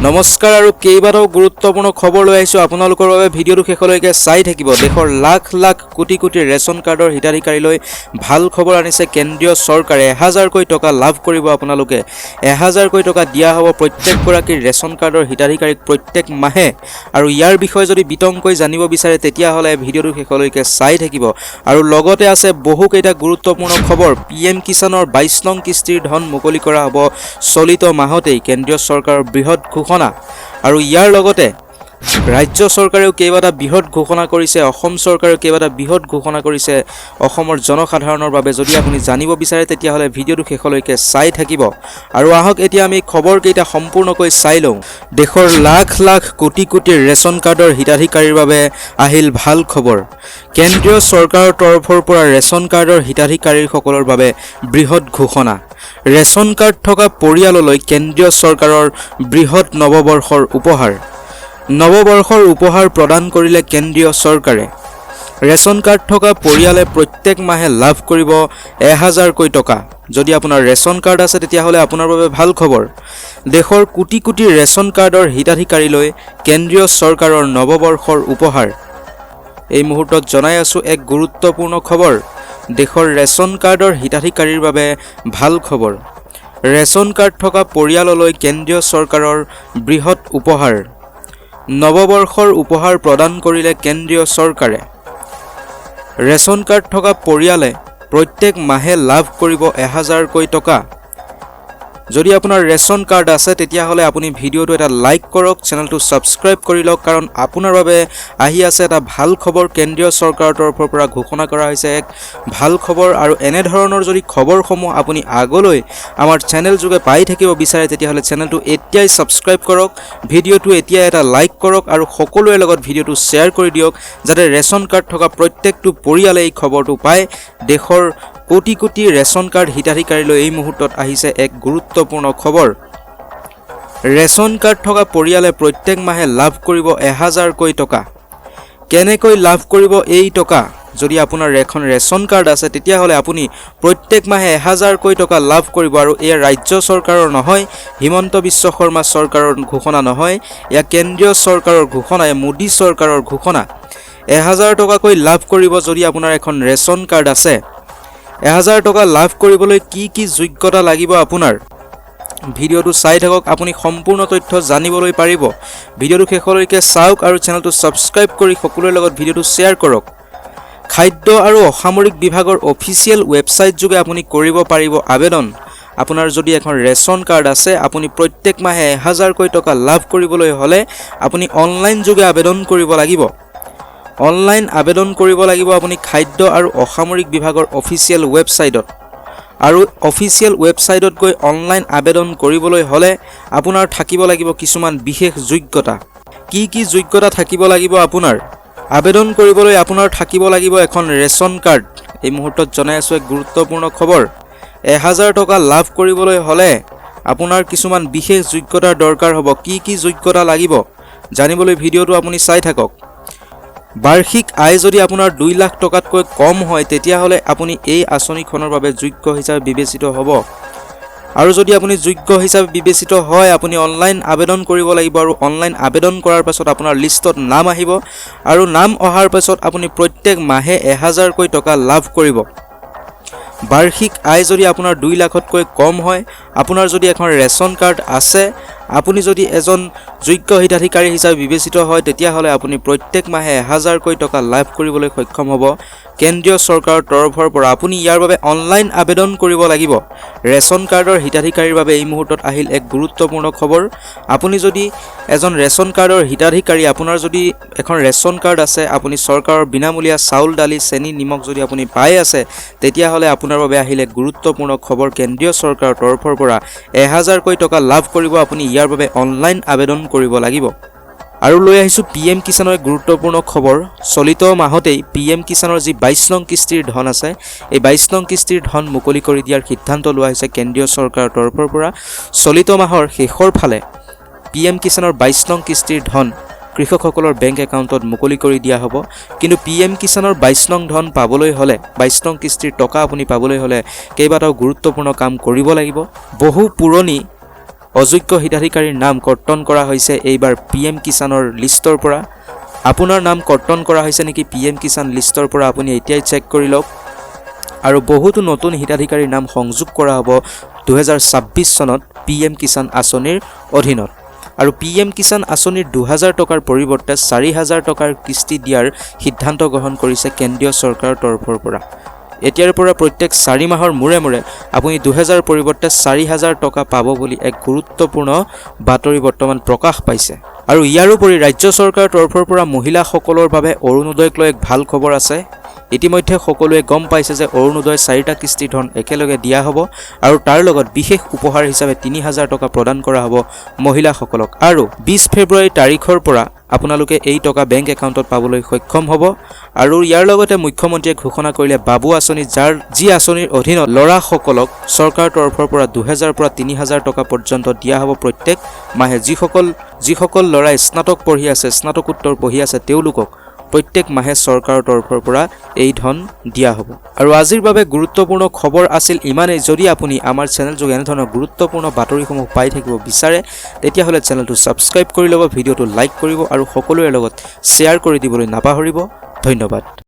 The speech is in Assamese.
নমস্কাৰ আৰু কেইবাটাও গুৰুত্বপূৰ্ণ খবৰ লৈ আহিছোঁ আপোনালোকৰ বাবে। ভিডিঅ'টো শেষলৈকে চাই থাকিব। দেশৰ লাখ লাখ কোটি কোটি ৰেচন কাৰ্ডৰ হিতাধিকাৰীলৈ ভাল খবৰ আনিছে কেন্দ্ৰীয় চৰকাৰে। 1000কৈ টকা লাভ কৰিব আপোনালোকে। 1000কৈ টকা দিয়া হ'ব প্ৰত্যেকগৰাকী ৰেচন কাৰ্ডৰ হিতাধিকাৰীক প্ৰত্যেক মাহে। আৰু ইয়াৰ বিষয়ে যদি বিতংকৈ জানিব বিচাৰে, তেতিয়াহ'লে ভিডিঅ'টো শেষলৈকে চাই থাকিব। আৰু লগতে আছে বহুকেইটা গুৰুত্বপূৰ্ণ খবৰ। পি এম কিষাণৰ 22 নং কিস্তিৰ ধন মুকলি কৰা হ'ব চলিত মাহতেই, কেন্দ্ৰীয় চৰকাৰৰ বৃহৎ ঘোষণা। আৰু ইয়াৰ লগতে ৰাজ্য চৰকাৰেও কেইবাটা বৃহৎ ঘোষণা কৰিছে, অসম চৰকাৰেও কেইবাটা বৃহৎ ঘোষণা কৰিছে অসমৰ জনসাধাৰণৰ বাবে। যদি আপুনি জানিব বিচাৰে, তেতিয়াহ'লে ভিডিঅ'টো শেষলৈকে চাই থাকিব। আৰু আহক, এতিয়া আমি খবৰকেইটা সম্পূৰ্ণকৈ চাই লওঁ। দেশৰ লাখ লাখ কোটি কোটি ৰেচন কাৰ্ডৰ হিতাধিকাৰীৰ বাবে আহিল ভাল খবৰ। কেন্দ্ৰীয় চৰকাৰৰ তৰফৰ পৰা ৰেচন কাৰ্ডৰ হিতাধিকাৰীসকলৰ বাবে বৃহৎ ঘোষণা। ৰেচন কাৰ্ড থকা পৰিয়াললৈ কেন্দ্ৰীয় চৰকাৰৰ বৃহৎ নৱবৰ্ষৰ উপহাৰ। নৱবৰ্ষৰ উপহাৰ প্ৰদান কৰিলে কেন্দ্ৰীয় চৰকাৰে। ৰেচন কাৰ্ড থকা পৰিয়ালে প্ৰত্যেক মাহে লাভ কৰিব 1000কৈ টকা। যদি আপোনাৰ ৰেচন কাৰ্ড আছে, তেতিয়াহ'লে আপোনাৰ বাবে ভাল খবৰ। দেশৰ কোটি কোটি ৰেচন কাৰ্ডৰ হিতাধিকাৰীলৈ কেন্দ্ৰীয় চৰকাৰৰ নৱবৰ্ষৰ উপহাৰ। এই মুহূৰ্তত জনাই আছোঁ এক গুৰুত্বপূৰ্ণ খবৰ। দেশৰ ৰেচন কাৰ্ডৰ হিতাধিকাৰীৰ বাবে ভাল খবৰ। ৰেচন কাৰ্ড থকা পৰিয়াললৈ কেন্দ্ৰীয় চৰকাৰৰ বৃহৎ উপহাৰ। নৱবৰ্ষৰ উপহাৰ প্ৰদান কৰিলে কেন্দ্ৰীয় চৰকাৰে। ৰেচন কাৰ্ড থকা পৰিয়ালে প্ৰত্যেক মাহে লাভ কৰিব 1000কৈ টকা। যদি আপোনাৰ ৰেচন কাৰ্ড আছে, তেতিয়াহ'লে আপুনি ভিডিঅ'টো এটা লাইক কৰক, চেনেলটো ছাবস্ক্ৰাইব কৰি লওক, কাৰণ আপোনাৰ বাবে আহি আছে এটা ভাল খবৰ। কেন্দ্ৰীয় চৰকাৰৰ তৰফৰ পৰা ঘোষণা কৰা হৈছে এক ভাল খবৰ। আৰু এনেধৰণৰ যদি খবৰসমূহ আপুনি আগলৈ আমাৰ চেনেল যোগে পাই থাকিব বিচাৰে, তেতিয়াহ'লে চেনেলটো এতিয়াই ছাবস্ক্ৰাইব কৰক, ভিডিঅ'টো এতিয়াই এটা লাইক কৰক আৰু সকলোৰে লগত ভিডিঅ'টো শ্বেয়াৰ কৰি দিয়ক, যাতে ৰেচন কাৰ্ড থকা প্ৰত্যেকটো পৰিয়ালে এই খবৰটো পায়। দেশৰ কোটি কোটি ৰেচন কাৰ্ড হিতাধিকাৰীলৈ এই মুহূৰ্তত আহিছে এক গুৰুত্বপূৰ্ণ খবৰ। ৰেচন কাৰ্ড থকা পৰিয়ালে প্ৰত্যেক মাহে লাভ কৰিব 1000কৈ টকা। কেনেকৈ লাভ কৰিব এই টকা? যদি আপোনাৰ এখন ৰেচন কাৰ্ড আছে, তেতিয়াহ'লে আপুনি প্ৰত্যেক মাহে 1000কৈ টকা লাভ কৰিব। আৰু এয়া ৰাজ্য চৰকাৰৰ নহয়, হিমন্ত বিশ্ব শৰ্মা চৰকাৰৰ ঘোষণা নহয়, এয়া কেন্দ্ৰীয় চৰকাৰৰ ঘোষণা, এয়া মোদী চৰকাৰৰ ঘোষণা। 1000 টকাকৈ লাভ কৰিব যদি আপোনাৰ এখন ৰেচন কাৰ্ড আছে। 1000 টকা লাভ কৰিবলৈ কি কি যোগ্যতা লাগিব আপোনাৰ? ভিডিঅ'টো চাই থাকক, আপুনি সম্পূৰ্ণ তথ্য জানিবলৈ পাৰিব। ভিডিঅ'টো শেষলৈকে চাওক আৰু চেনেলটো ছাবস্ক্ৰাইব কৰি সকলোৰে লগত ভিডিঅ'টো শ্বেয়াৰ কৰক। খাদ্য আৰু অসামৰিক বিভাগৰ অফিচিয়েল ৱেবছাইট যোগে আপুনি কৰিব পাৰিব আবেদন। আপোনাৰ যদি এখন ৰেচন কাৰ্ড আছে, আপুনি প্ৰত্যেক মাহে 1000কৈ টকা লাভ কৰিবলৈ হ'লে আপুনি অনলাইন যোগে আবেদন কৰিব লাগিব। অনলাইন আবেদন কৰিব লাগিব আপুনি খাদ্য আৰু অসামৰিক বিভাগৰ অফিচিয়েল ৱেবছাইটত। আৰু অফিচিয়েল ৱেবছাইটত গৈ অনলাইন আবেদন কৰিবলৈ হ'লে আপোনাৰ থাকিব লাগিব কিছুমান বিশেষ যোগ্যতা। কি কি যোগ্যতা থাকিব লাগিব আপোনাৰ? আবেদন কৰিবলৈ আপোনাৰ থাকিব লাগিব এখন ৰেচন কাৰ্ড। এই মুহূৰ্তত জনাই আছোঁ এক গুৰুত্বপূৰ্ণ খবৰ। 1000 টকা লাভ কৰিবলৈ হ'লে আপোনাৰ কিছুমান বিশেষ যোগ্যতাৰ দৰকাৰ হ'ব। কি কি যোগ্যতা লাগিব, জানিবলৈ ভিডিঅ'টো আপুনি চাই থাকক। বাৰ্ষিক আয় যদি আপোনাৰ 2 লাখ টকাতকৈ কম হয়, তেতিয়াহ'লে আপুনি এই আঁচনিখনৰ বাবে যোগ্য হিচাপে বিবেচিত হ'ব। আৰু যদি আপুনি যোগ্য হিচাপে বিবেচিত হয়, আপুনি অনলাইন আবেদন কৰিব লাগিব। আৰু অনলাইন আবেদন কৰাৰ পাছত আপোনাৰ লিষ্টত নাম আহিব আৰু নাম অহাৰ পাছত আপুনি প্ৰত্যেক মাহে 1000কৈ টকা লাভ কৰিব। বাৰ্ষিক আয় যদি আপোনাৰ 2 লাখতকৈ কম হয়, আপোনাৰ যদি এখন ৰেচন কাৰ্ড আছে, আপুনি যদি এজন যোগ্য হিতাধিকাৰী হিচাপে বিবেচিত হয়, তেতিয়াহ'লে আপুনি প্ৰত্যেক মাহে 1000কৈ টকা লাভ কৰিবলৈ সক্ষম হ'ব কেন্দ্ৰীয় চৰকাৰৰ তৰফৰ পৰা। আপুনি ইয়াৰ বাবে অনলাইন আবেদন কৰিব লাগিব। ৰেচন কাৰ্ডৰ হিতাধিকাৰীৰ বাবে এই মুহূৰ্তত আহিল এক গুৰুত্বপূৰ্ণ খবৰ। আপুনি যদি এজন ৰেচন কাৰ্ডৰ হিতাধিকাৰী, আপোনাৰ যদি এখন ৰেচন কাৰ্ড আছে, আপুনি চৰকাৰৰ বিনামূলীয়া চাউল, দালি, চেনি, নিমখ যদি আপুনি পাই আছে, তেতিয়াহ'লে আপোনাৰ বাবে আহিল এক গুৰুত্বপূৰ্ণ খবৰ। কেন্দ্ৰীয় চৰকাৰৰ তৰফৰ পৰা 1000কৈ টকা লাভ কৰিব আপুনি। ইয়াৰ বাবে অনলাইন আবেদন কৰিব লাগিব। আৰু লৈ আহিছোঁ পি এম কিষাণৰ এক গুৰুত্বপূৰ্ণ খবৰ। চলিত মাহতেই পি এম কিষাণৰ যি 22 নং কিস্তিৰ ধন আছে, এই 22 নং কিস্তিৰ ধন মুকলি কৰি দিয়াৰ সিদ্ধান্ত লোৱা হৈছে কেন্দ্ৰীয় চৰকাৰৰ তৰফৰ পৰা। চলিত মাহৰ শেষৰ ফালে পি এম কিষাণৰ 22 নং কিস্তিৰ ধন কৃষকসকলৰ বেংক একাউণ্টত মুকলি কৰি দিয়া হ'ব। কিন্তু পি এম কিষাণৰ 22 নং ধন পাবলৈ হ'লে, 22 নং কিস্তিৰ টকা আপুনি পাবলৈ হ'লে কেইবাটাও গুৰুত্বপূৰ্ণ কাম কৰিব লাগিব। বহু পুৰণি অযোগ্য হিতাধিকাৰীৰ নাম কৰ্তন কৰা হৈছে এইবাৰ পি এম কিষাণৰ লিষ্টৰ পৰা। আপোনাৰ নাম কৰ্তন কৰা হৈছে নেকি পি এম কিষাণ লিষ্টৰ পৰা, আপুনি এতিয়াই চেক কৰি লওক। আৰু বহুতো নতুন হিতাধিকাৰীৰ নাম সংযোগ কৰা হ'ব 2026 চনত পি এম কিষাণ আঁচনিৰ অধীনত। আৰু পি এম কিষাণ আঁচনিৰ 2000 টকাৰ পৰিৱৰ্তে 4000 টকাৰ কিস্তি দিয়াৰ সিদ্ধান্ত গ্ৰহণ কৰিছে কেন্দ্ৰীয় চৰকাৰৰ তৰফৰ পৰা। এতিয়াৰ পৰা প্ৰত্যেক 4 মাহৰ মূৰে মূৰে আপুনি 2000 পৰিৱৰ্তে 4000 টকা পাব বুলি এক গুৰুত্বপূৰ্ণ বাতৰি বৰ্তমান প্ৰকাশ পাইছে। আৰু ইয়াৰোপৰি ৰাজ্য চৰকাৰৰ তৰফৰ পৰা মহিলাসকলৰ বাবে অৰুণোদয়ক লৈ এক ভাল খবৰ আছে। ইতিমধ্যে সকলোৱে গম পাইছে যে অৰুণোদয় চাৰিটা কিস্তিৰ ধন একেলগে দিয়া হ'ব আৰু তাৰ লগত বিশেষ উপহাৰ হিচাপে 3000 টকা প্ৰদান কৰা হ'ব মহিলাসকলক। আৰু 20 ফেব্ৰুৱাৰী তাৰিখৰ পৰা আপোনালোকে এই টকা বেংক একাউণ্টত পাবলৈ সক্ষম হ'ব। আৰু ইয়াৰ লগতে মুখ্যমন্ত্ৰীয়ে ঘোষণা কৰিলে বাবু আঁচনি, যি আঁচনিৰ অধীনত ল'ৰাসকলক চৰকাৰৰ তৰফৰ পৰা 2000ৰ পৰা 3000 টকা পৰ্যন্ত দিয়া হ'ব প্ৰত্যেক মাহে। যিসকল যিসকল ল'ৰাই স্নাতক পঢ়ি আছে, স্নাতকোত্তৰ পঢ়ি আছে, তেওঁলোকক প্ৰত্যেক মাহে চৰকাৰৰ তৰফৰ পৰা এই ধন দিয়া হ'ব। আৰু আজিৰ বাবে গুৰুত্বপূৰ্ণ খবৰ আছিল ইমানেই। যদি আপুনি আমাৰ চেনেলযোগে এনেধৰণৰ গুৰুত্বপূৰ্ণ বাতৰিসমূহ পাই থাকিব বিচাৰে, তেতিয়াহ'লে চেনেলটো ছাবস্ক্ৰাইব কৰি ল'ব, ভিডিঅ'টো লাইক কৰিব আৰু সকলোৰে লগত শ্বেয়াৰ কৰি দিবলৈ নাপাহৰিব। ধন্যবাদ।